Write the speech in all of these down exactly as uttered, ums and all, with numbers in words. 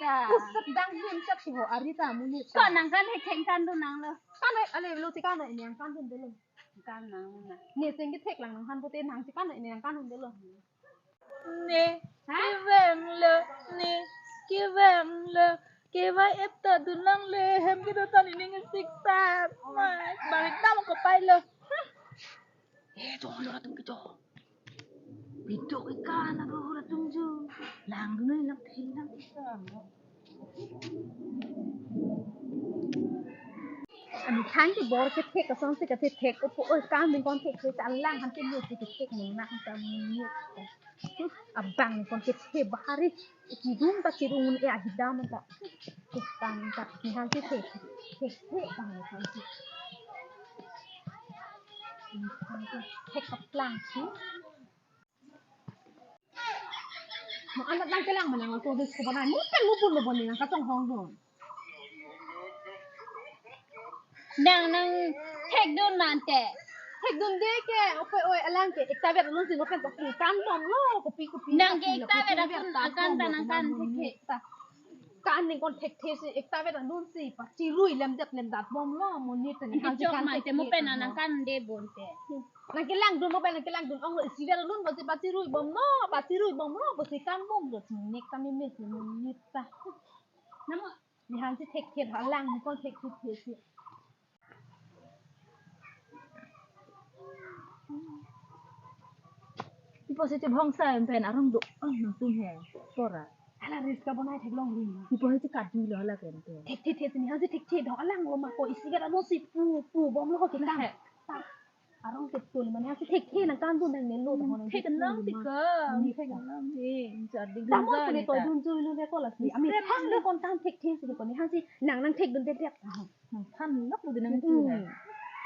ta. Pusat dang him chat si ho ari ta amonit ta. Ko nang kan hek hek kan do nanglo. Kan hek ale lo si kan hek nang kan dun delo. Kan nang na. Ne seng kethek lang nang han pote nang si kan hek nang kan dun delo. Ne, ha? Kevang lo, ne, kevang lo, kevang ep ta dun nangle, hem kedo ta nening siksa. Mai, balik ta mo kapai lo. Eh, jong lo atum kecho. Video ke kan aro atum jo. Lang dun lang thei lang siksa. Amethang ke bor kethek asonsi kethek thek opo oi kam ningkon thek thek alang han ke mute kethek nang nang ta mute. Abang ningkon kethek bahari chidum ta chidum e ahidam ta. Kethek ta amethang ke thek thek thek bang ningkon thek. Thek kaplang si. Mo anak nang kelang manang ko bis ko banai. Mo pen mo pun mo boni nang kachonghong dun. Nang nang thek dun nang ke. Thek dun de ke, ope oi alang ke. Ekta vet alun si mo pen ko kan bom lo, kopi kopi. Nang ke ekta vet alun akan ta nang kan thek thek ta. Kan ningkon thek thek si ekta vet alun si pachirui lemdet lemdat bom lo monit ta ni. Iki hal chok kan ma thek te mo thek pen ta nang ho. Kan de bonte. Nang kelang dun mo pen nang kelang dun ong lo isi vet alun pasi pachirui bom lo pachirui bom lo pasi kan bom lo si nek ta meme si monit ta. Namo. Ni hal si thek thek ha lang ningkon thek thek thek si. Ipo si chibhong sa em pen arong do. Oh, nang tum he. Pora. Hala reels kabonai theklong ri. Ipo si kadui lo hala pen pen. Thek thek thek ni hal si thek thek do alang lo ma ko isi vet alun si pu pu bom lo ko kita. He. Arong ke tul mane hal si thek thek nang kan dun nang ne lo to nang thek thek nang tul si ma. Ka. Ni thek nang he. Jadi dam mo dun ne to ta. Dun jui lo ne ko la si. Amethang le kon kan thek thek si ko ni hal si nang nang thek dun det det. Nang than lok lo di nang tu. Hmm.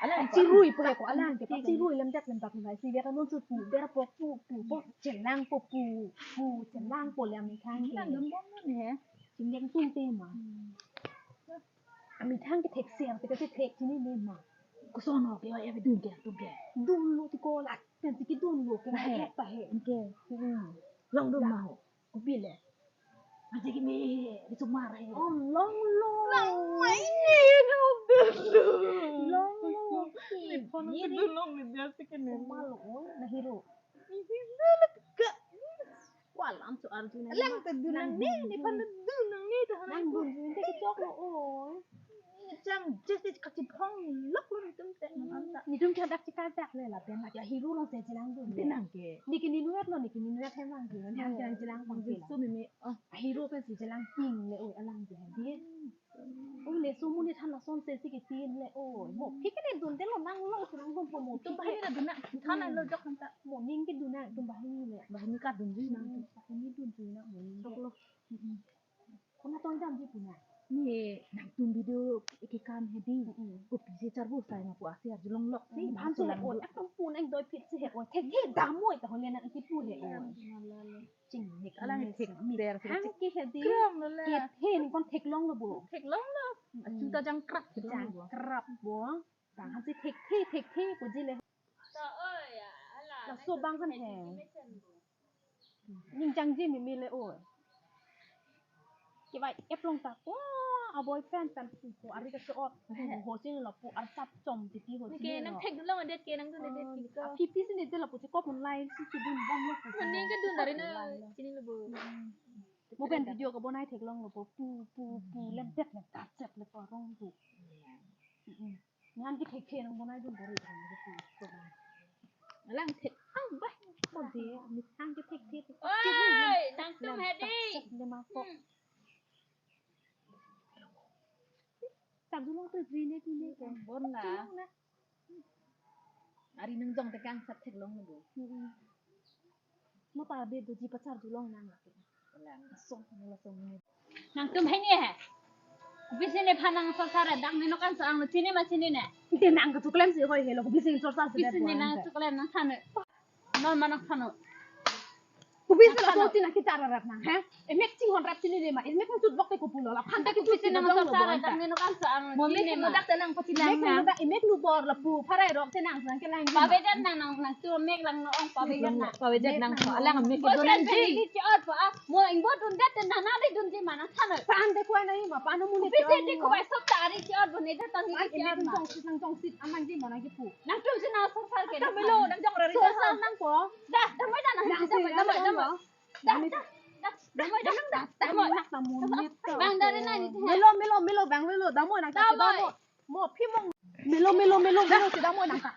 Alang pachirui pu he ko alang ke pachirui lemdet lemdet lemdet si ber alun si pu ber po pu pu po chelang po pu pu chelang po le amethang ke. Nang dun bom nun he. Chingdeng tum te ma. Hmm. Amethang ke thek ser te ke thek chini ne ma. Koson ho ke oi ave dun ke tum ke. Dun lo ti ko la pen si kedun lo ke. He. Thek ta he. Ke. Hmm. Long dun ma ho. Kopi le. Aji kimi di sumar he. Oh, long long. Long mai ni long dulu. Long long. Ni phone ke dulu ni dia sih kene. Malu oi, na hero. Ini dulu ke. Kualam so Arjuna. Lang te dun nang ni, ni phone dun nang ni ta. Nang dun dun te kechok lo oi. Chang just kachibhong lok lo netum pen nang anta. Netum ke dak chikajak le lapen lake ahero along si chelang dun. Pen nang ke. Neke nenuet lo, neke nenuet hem nang ke. Nang ke nang chelang pon ke la. So meme, oh, ahero pen si chelang ping le oi alang ke hem di. Oi le so mo ne than lason se si ke tin le oi. Mo phik ke ne dun te lo nang lo si nang dun po mo. Tum bahini la dun nang. Than lo jok anta. Mo ning ke dun nang tum bahini le. Bahini ka dun jui nang. Bahini dun jui nang mo ning. Sok lo. Kona tong jam ji punya. Ni nangtum video kekan hedi. Mm-mm. Kopi si charbu sai ma pu asi arjulong lok si. Mm, phan si he oi, atum pun eng doi phit si he oi. Thek he damoi ta hole nang isi pu he oi. Ching nik alang thek der thek. Hang ke hedi. Kram lo le. Ke he ningkon theklong lo bo. Theklong lo. Mm. Achu ta jangkrap theklong lo bo. Jangkrap bo. Bang han si thek the thek the ko ji le. Laso bang han he. Ning changji meme le o. Kevai ep long ta ko. A boyfriend pen pu pu ari ka shot pu ho chini lo pu arsap chom titi ho chini lo. Nang thek dun lo ma det ke nang dun det ke. A pipi sini de lo pu chikop online si chidun bom lo pu. Mane kedun dari na chini lo bo. Mo pen video kabonai theklong lo pu pu pu pu lem tet lem tat set le pu arong pu. Nang kethek the nang bonai dun dari pu. Lang thek ang bah. Mo de nang kethek the. Oi, nangtum hedi. Le ma ko. Chak dulong tu bri ne pi ne ko. Bon la. Ari nang jong te kang sat theklong ne bo. Mo pa be doji pachar dulong nang la. Lang song ne la song ne. Nangtum hini he. Bisi ne phan nang sosar dang ne nokan so ang lo chini ma chini ne. Te nang ketu klem si hoi he lo bisi ne sosar si. Bisi ne nang ketu klem nang than. Non ma nang than. Kubisi la ko tina kita rap nang he. Emek chinghon rap chini ne ma. Emek nang tut bok te ko pulo la. Phan ta kubisi nang sosar dang ne nokan so ang lo chini ma. Mo mek dak te nang pachini nang. Emek nu bor la pu pharai rok te nang sang kelang. Pavejan nang nang nangtum mek lang no ong pavejan nang. Pavejan nang so alang mek ko don ji. Ni chi ot pa. Mo ingbot dun det te nang nang dun ji ma nang than. Pan de ko na ma pan mo ni. Kubisi de ko sok ta ari chi ot bo ne de tang ni chi ot ma. Tong sit nang tong sit amang ji ma nang kipu. Nangtum si nang sosar ke. Melo nang jong rari sosar nang ko. Dah, damai dah nang. Damai damai damai. Dah, dah, dah. Damai dah nang dah. Damai. Nak namun ni to. Bang dari na ni. Melo melo melo bang melo damai nang ta damai. Mo phi mong. Melo melo melo melo si damai nang ta.